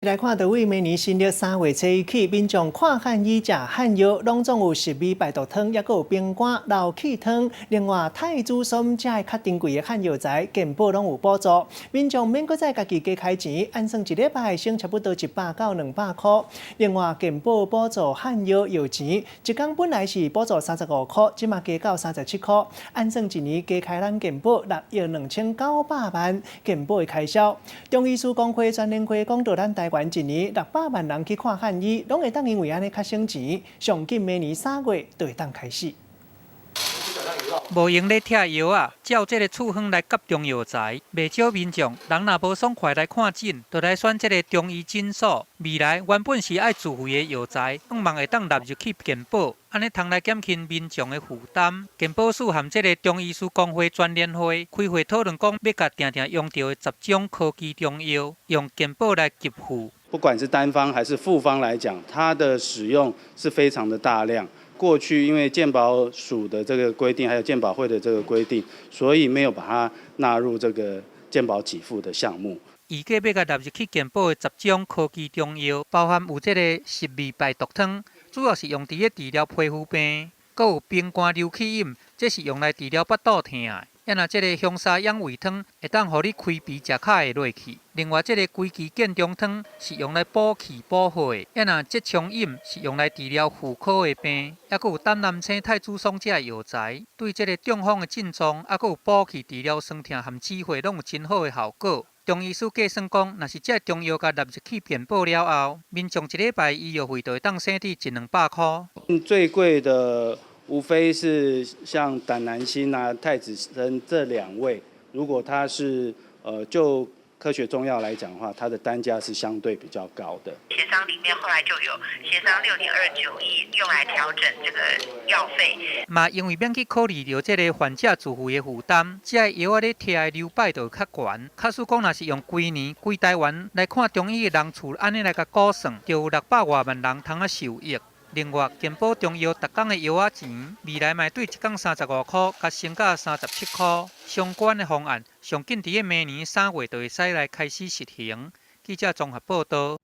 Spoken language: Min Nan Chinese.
來看著對明年新曆3月初一起，民眾看漢醫、食漢藥，攏總有十味敗毒湯，抑閣有平肝流氣湯。另外，太子參遮个較珍貴的漢藥材，健保攏有補助，民眾免閣再家己加開錢，按算一禮拜省差不多100到200箍。另外，健保補助漢藥藥錢，一工本來是補助35箍，這馬加到37箍，按算一年加開咱健保6億2900萬健保的開銷。中醫師公會全聯會講著咱台灣一年600萬人去看漢醫，攏會當因為按呢較省錢。上緊明年3月就會當開始。無閒咧拆藥仔，照這个處方來夾中藥材。袂少民眾人若無爽快來看診，就來選這个中醫診所。未來原本是愛自費的藥材，向望會當納入去健保，按呢通來減輕民眾的負擔。健保署和這个中醫師公會全聯會開會討論，講欲共定定用著的10種科技中藥，用健保來給付。不管是單方還是複方來講，它的使用是非常的大量。過去因為健保署的這個規定，還有健保會的這個規定，所以沒有把它納入這個健保給付的項目。預計欲共納入去健保的10種科技中藥，包含有這個十味敗毒湯，主要是用佇咧治療皮膚病；閣有平肝流氣飲，這是用來治療腹肚疼的。啊若這个香砂養胃湯，會當予你開脾食較會落去。另外，這个歸芪建中湯是用來補氣補血的。啊若浙蔥飲是用來治療婦科的病。抑閣有膽南星、太子參這个藥材，對這个中風的症狀，抑閣有補氣治療酸痛和止血，攏有真好的效果。中醫師計算講，若是這个中藥共納入去健保了後，民眾一禮拜醫藥費就會當省佇一兩百箍。最貴的無非是像膽南星啊、太子參這兩味，如果它是就科學中藥來講的話，它的單價是相對比較高的。協商裡面後來就有協商6.29億用來調整這個藥費。嘛，因為免去考慮著這个患者自費的負擔，這个藥仔咧拆的流派就會較懸。假使講若是用規年規台灣來看中醫的人次，按呢來共估算，就有600外萬人通仔受益。另外，健保中藥逐工的藥仔錢，未來嘛對一工35箍，共升到37箍。相關的方案，上緊佇咧明年3月就會使來開始實行。記者綜合報導。